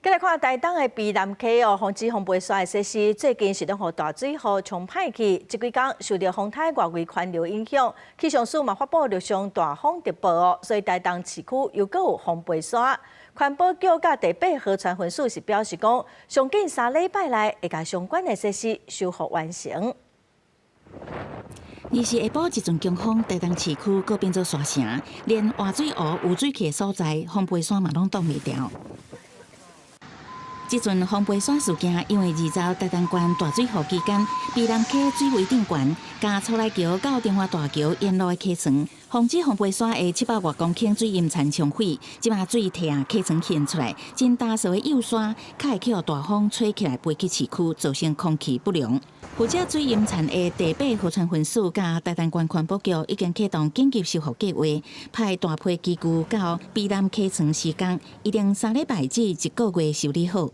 繼來看台東的卑南溪哦，防止風飛沙的設施最近是攏予大水雨沖歹去，這幾工受著風颱外圍環流影響，氣象署嘛發布陸上大風特報哦，所以台東市區又閣有風飛沙。環保局佮第八河川分署是表示講，上緊3禮拜內會共相關的設施修復完成。二是下晡一陣強風，台東市區閣變做沙城，連活水湖有水氣的所在，風飛沙嘛攏擋袂牢。這陣風飛沙事件，因為二十台東縣大水雨期間，卑南溪水位頂懸，佮徂徠橋到中華大橋沿路的溪床，防止風飛沙的700外公頃水淹層沖毀，這馬水退啊溪床現出來，真焦燥的幼沙，較會予大風吹起來飛去市區，造成空氣不良。負責水淹層的第八河川分署佮台東縣環保局已經啟動緊急修復計劃，派大批機具到卑南溪床施工，一定3禮拜至一個月修理好。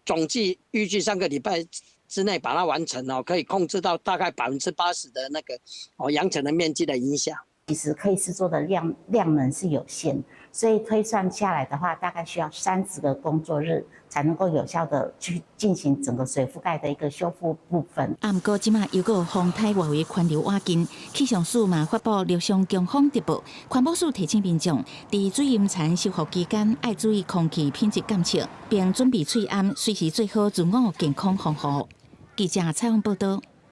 總計預計3個禮拜之內把它完成哦，可以控制到大概80%的那個哦揚塵的面積的影響。其實可以施作的量能是有限，所以推算下來的話，大概需要30個工作日才能夠有效的去進行整個水覆蓋的一個修復部分。啊，毋過這馬又閣風颱外圍環流倚近，氣象署嘛發布陸上強風特報，環保署提醒民眾，佇水淹層修復期間愛注意空氣品質監測，並準備喙罨，隨時做好自我健康防護。記者採訪報道。